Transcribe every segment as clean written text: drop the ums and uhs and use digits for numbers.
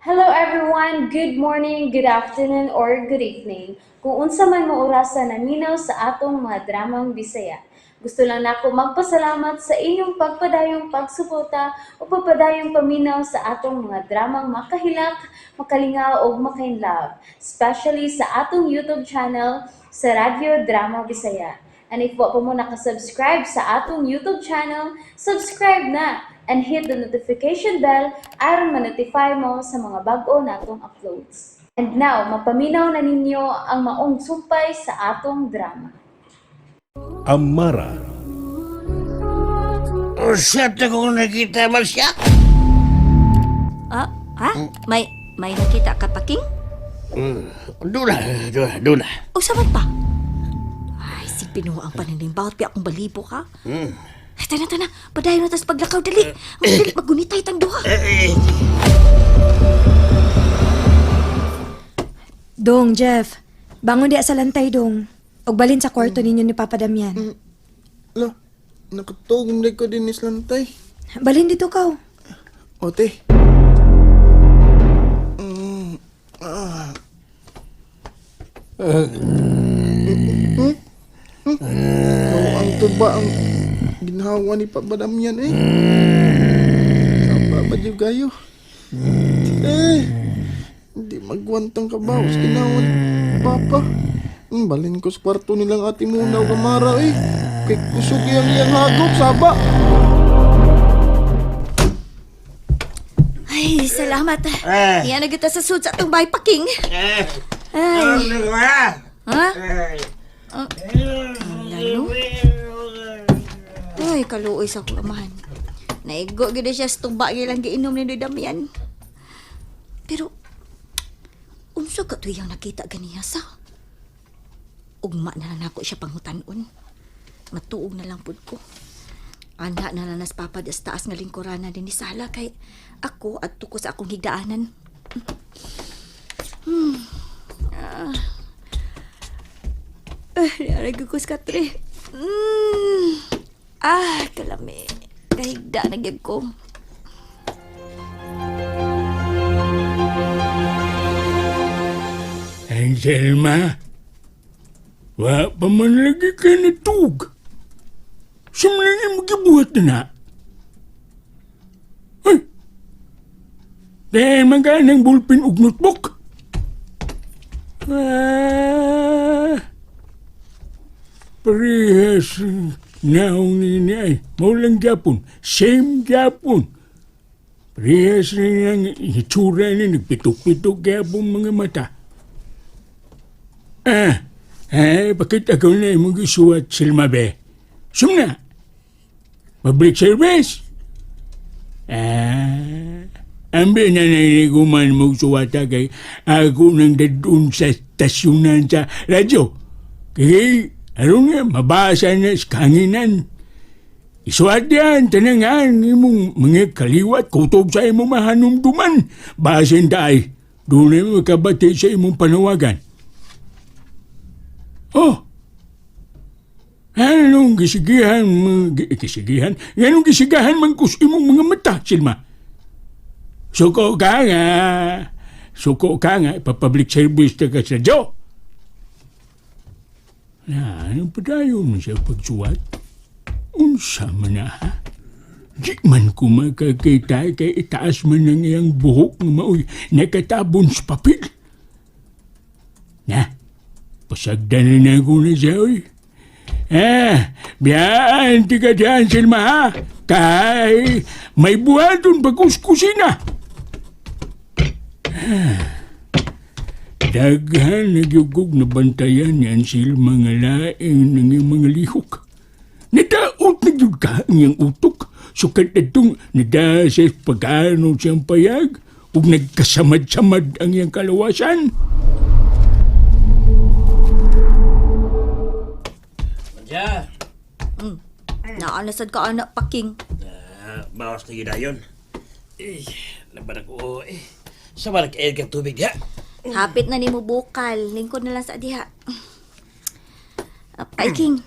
Hello everyone! Good morning, good afternoon, or good evening. Kung unsa man mo orasa naminaw sa atong mga dramang Bisaya. Gusto lang nako magpasalamat sa inyong pagpadayong pagsuporta o pagpadayong paminaw sa atong mga dramang makahilak, makalingaw ug makainlove, especially sa atong YouTube channel sa Radyo Drama Bisaya. And if wa pa mo nakasubscribe sa atong YouTube channel, subscribe na and hit the notification bell aron ma-notify mo sa mga bag-o natong uploads. And now, mapaminaw na ninyo ang maong sumpay sa atong drama. Amara. Usa ta kung nakita man siya. Ah, ha? May nakita ka pa, King? Dula, dula, dula. O saman pa? Ay, si Pinuang paninimbaot pi akong balibo ka. Ay, tana, tana. Padayon na tas paglakaw, dali. Dali, magunitay tang duha. Eh, Dong, Jeff. Bangon di sa lantay, Dong. Og balin sa kwarto ninyo ni Papa Damian. Lo, nakatugong na ko din islantay. Balin dito kaw. Ote. Ah. Hmm? Hmm? Oh, ang tuba ang ginhawa ni Papa Damian eh. Saba ba di gayo? Eh, hindi magwantang kabaw sa ginawa ni Papa. Balin ko sa kwarto nilang ate muna o kamara eh. Kay kusog yang iyang hagop, saba. Ay, salamat. Eh. Iyan na kita sa sud sa atong bahay pa, King. Eh, Ay, ano ba? ha? Eh, Lalo? Ay, kaluoy sa akong amahan. Naigo gid siya sa tuba lang giinom ni Damian. Pero, unsa ka tuyang nakita ganiya sa? Ugma na lang nako siya pangutanon. Matuog na lang pud ko. Ana na lang nas papa das taas nga lingkuranan din ni Sala kay ako adto ko sa akong higdaanan. Ay, aray ko sa katre. Ah, kalami. Kahigda na gyud ko. Anselma, wa pa man lagi ka natug. Sumlangin mo gibuhat na na. Ay! Dahil man ka ng ballpen ug notebook. Ah, parehas naong nini ay. Maulang gyapon. Same gyapon. Parehas na ang itsura ni nagpitok-pitok gyapon mga mata. Ah, eh, bakit ako na imong gisuwat, Silma be? Sumna! Public service! Ah, ambi na naliguman mong suwata kay ako nang dadun sa stasyonan sa radyo. Kaya, aron nga, mabasa na sa kanginan. Isuwat yan, tanangan, imong mga kaliwat, kutob sa imong mahanumduman. Basin tayo, doon na makabati sa imong panawagan. Oh! Anong gisigihan, gisigihan? Anong gisigahan man kus imong mga mata, Silma? Suko ka nga. Suko ka nga, ipapublic service ta ka sa Diyo. Na, anong padayon sa pagsuwat? Unsa man na, ha? Di man ko makakita kay itaas man ang iyang buhok nga maoy nakatabon sa papel. Na, pasagdan na ko na siya, oy. Eh, biyaan ti ka diyan, Silma, ha? Kay may buhaton pagkuskusina. Ah, daghan nagyugog na bantayan yan Silma nga laing ng iyang mga lihok. Nadaot na gyud ka ang iyang utok. Sukat itong nadasa pagano siyang payag ug nagkasamad-samad ang iyang kalawasan. Siya. Naanasad ka anak pa, King. Ah, bawas na yun. Eh, laban ako eh. Sa malak eh ka tubig diha. Hapit na nimo bukal. Lingkod na lang sa diha. Ay, King.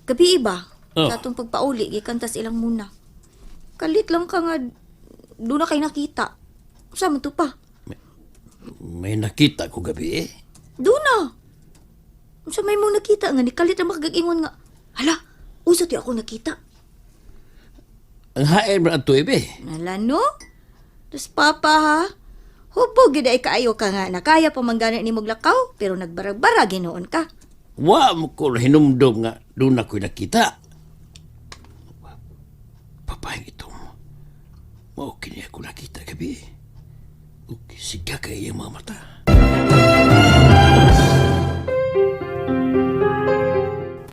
Gabi iba. Oh. Sa atong pagpauli, gikantas ilang muna. Kalit lang ka nga, doon na kay nakita. Sa man to pa? May nakita ko gabi eh. Duna. Unsa may mong nakita nga nikalit ra makagagingon nga. Hala, unsa ti ako nakita? Ang hain ba ang tuib eh. Nala no? Tapos papa ha? Hubog gid ay kaayo ka nga nakaya pa man gani nimo lakaw pero nagbarag-bara ginoon ka. Wa mo ko hinumdum nga doon ako'y nakita. Papahing itom. Mao kini ako nakita gabi. Ug siga kay iyang mga mata.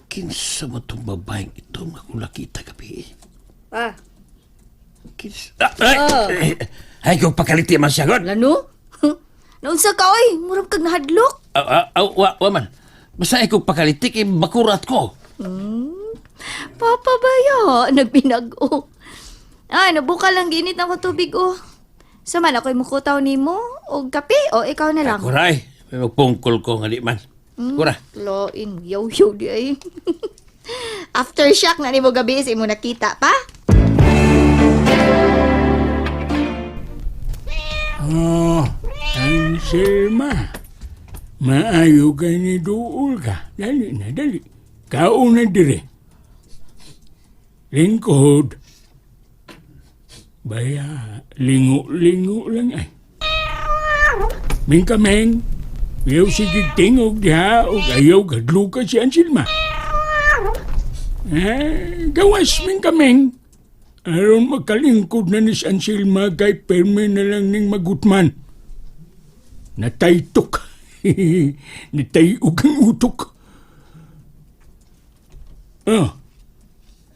Kinsa man tong babaeng itom nga akong nakita gabi? Pa. Kinsa... Ah, ay! Ay, kung pakaliti man siya, God. Nala no? Naunsa ka oy, murag kag nahadlok. Ah, ah, ah, wa man. Basta ikaw pakaliti kay bakurat ko. Papa baya, nagbinag-o. Ay, nabuka lang ginit ako tubig oh. Sama na ako'y mukutaw nimo og kape o ikaw na lang. Kuray, may magpungkol ko nga di man. Kura. Lain, yaw-yaw di ay. Aftershock na nimo gabi sa imo nakita pa. Oh, Anselma. Maayo ka ni duol ka. Dali na, dali. Kaon na dire. Lingkod. Baya, lingo-lingo lang ay. Mingkameng, ayaw sige tingog diha o ayaw kadluka si Anselma. Eh, gawas mingkameng. Aron makalingkod na ni si Anselma kay perme na lang ning magutman. Nataytok. Natayog ang utok. Oh,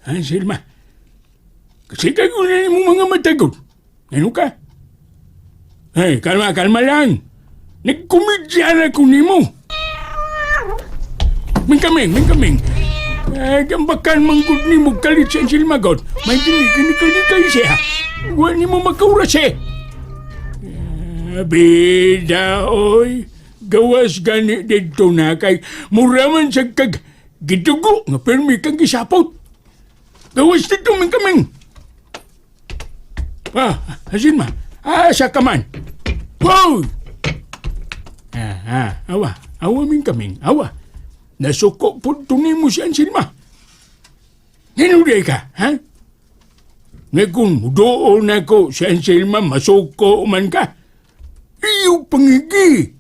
Anselma. Kasi kayo na mo mga matagod. Ano ka? Hey, kalma, kalma lang. Nagkomedya na ko nimo. Mingkaming, mingkaming. Ay, gambakan manggod ni mo kalit sa Anselma god. May dili kinikalikay siya. Wa ni mo makaura siya. Ah, bida, oy. Gawas gani dito na kay mura man sa kag gidugo nga permi kang gisapot. Gawas dito min kaming. Ah, asin ma. Ah, sa kaman. Wow! Ah, ah, awa. Awa min kaming. Awa. Nasuko po mo si Anselma. Hinuday ka, ha? Ngayon, doon ako si Anselma, masuko man ka. Iyo pangigi.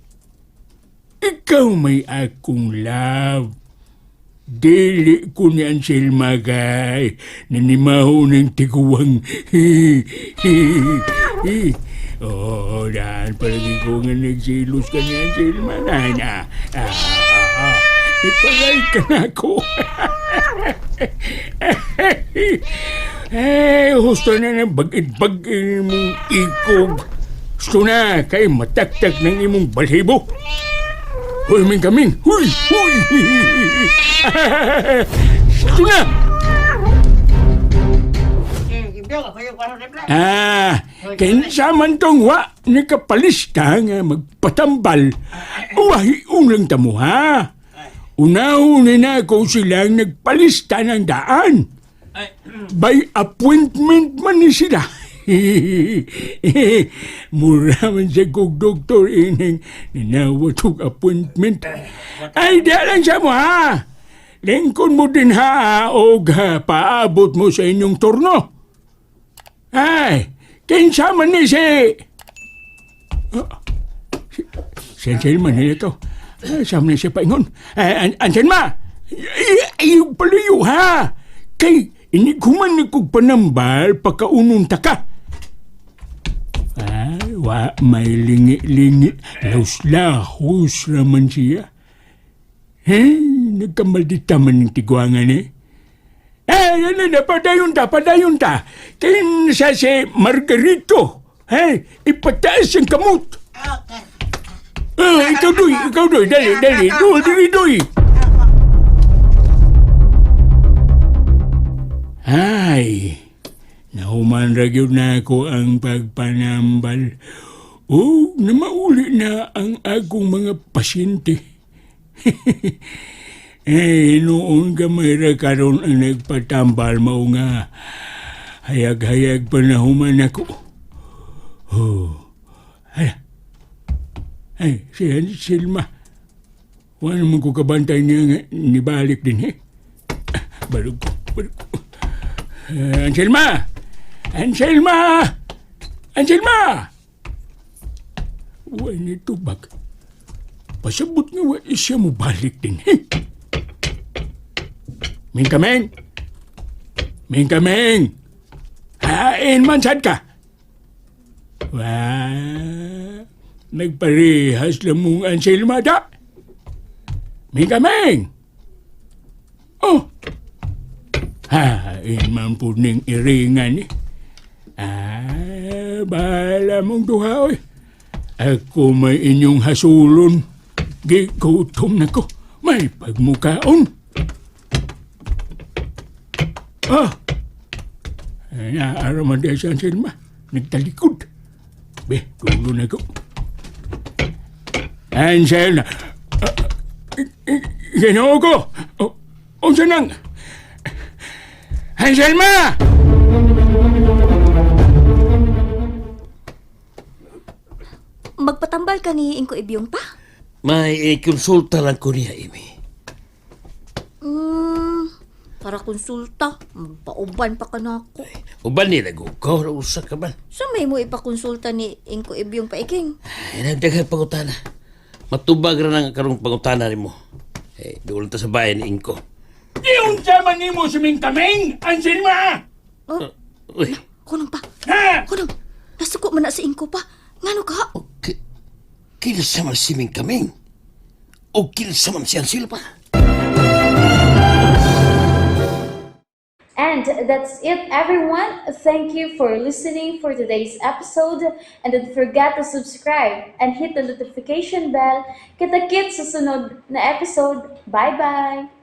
Ikaw may akong love. Dili ko ni Anselma kay nanimaho ng tiguang. Oo, dahil palagi ko nga nagsilos ka ni Anselma na na. Ah, ah, ah. Ipalay ka na ako. Eh, husto na ng bagid-bagid mong ikog. Gusto na kay mataktak ng imong balhibo. Huy, ming kaming! Huy! Huy! Gusto na! Ah, kinsa man tong wa ni kapalista nga magpatambal. Wahiun lang tamo ha. Unahon na ako silang nagpalista ng daan. By appointment man ni sila. Mura man siya kog doktor ining ninawat og appointment. Ay, di lang siya mo ha. Lingkod mo din ha og ha, paabot mo sa inyong turno. Ay, kinsa man ni si... Oh, si, si Anselma nila to. Ay, sa man ni siya paingon. Ay, Anselma! Ay, ayaw palayo ha! Kay, inighuman ni kog panambal pagkaunon ta ka. Ay, wa may lingi-lingi. Laos-lahos raman siya. Eh, nagkamaldita man ng tigwangan eh. Eh, yan na, padayon ta, padayon ta. Kinsa si Margarito. Eh, ipataas ang kamot. Eh, ikaw doy, dali, dali, doy, dali, doy. Ay, nahuman ra gyud na ako ang pagpanambal. O, namauli na ang akong mga pasyente. Eh, noon gamay ra karon ang nagpatambal mao nga hayag-hayag pa na human ako. Oh, hala. Ay, si Anselma. Wala naman ko kabantay niya nga nibalik din eh. Balog ko, balog ko. Eh, Anselma! Anselma! Anselma! Wala ni tubag. Pasabot nga wa siya mo balik din eh. Ming kameng! Ming kameng! Hain man sad ka! Wa, nagparehas lang mong Anselma da. Ming kameng! Oh! Hain man po ning iringan eh. Ah, bahala mong duha oy. Ako may inyong hasulon. Gigutom na ko. May pagmukaon. Ah! Naaraman di siya Anselma. Nagtalikod. Be, tulo na ko. Anselma! Ginoo ko! Oh, unsa nang? Anselma! Magpatambal ka ni Ingko Ibyong pa? May konsulta lang ko niya, Amy. Para konsulta, magpauban pa ka na ako. Uban nila ko, ko usa ka man. Sa may mo ipakonsulta ni Ingko Ibyong pa iking? Ay, nagdaghang pangutana. Matubag ra nang karong pangutana nimo. Eh, doon ta sa bayan ni Ingko. Giunsa man nimo si Ming Kameng, Anselma! Oh, Uy, kunong pa. Ha? Kunong, nasuko man na si Ingko pa. Ngano ka? okay. Kinsa man si Ming Kameng? O kinsa man si Anselma? And that's it, everyone. Thank you for listening for today's episode. And don't forget to subscribe and hit the notification bell. Kita-kits sa sunod na episode. Bye-bye!